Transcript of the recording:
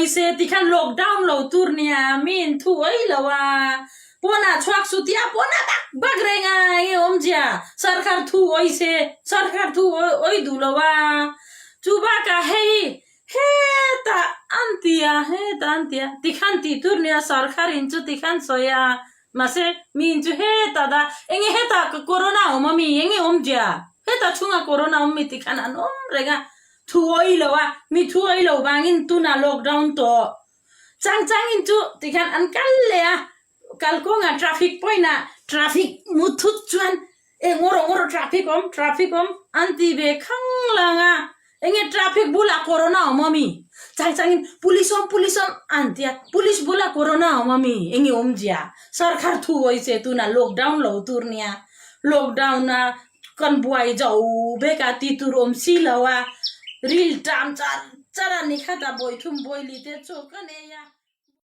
oi se tikhan lockdown lo tur nia mi in thu oi lo a pawnah chhuak su tia pawnah bak bak reng a enge awmzia sarkar thu oi se sarkar thu oi duh lo a chu bakah hei hetah an ti a hetah an ti a tikhan tih tur nia sarkar in chu tikhan sawi a mahse mi in chu hetah dah enge hetah corona a awm ami enge awmzia hetah chhungah corona a awm mi tikhan an awm reng a. Thu awih lo a, mi thu awih lo vangin tunah lockdown tawh chang changin chu tikhian an kal leh a, kalkawngah traffic point ah traffic mu thut chuan e ngawrh ngawrh traffic awm traffic awm an ti ve khang lang a, enge traffic bulah corona awm ami chang changin police awm police awm an ti a, police bulah corona awm ami enge awmzia sarkar thu awih che tunah lockdown lo tur nia lockdown a Kan buai zo vek a ti tur awm si lo a, ril ṭam char char a ni khat a, bawithum bawili te chu ka nei a.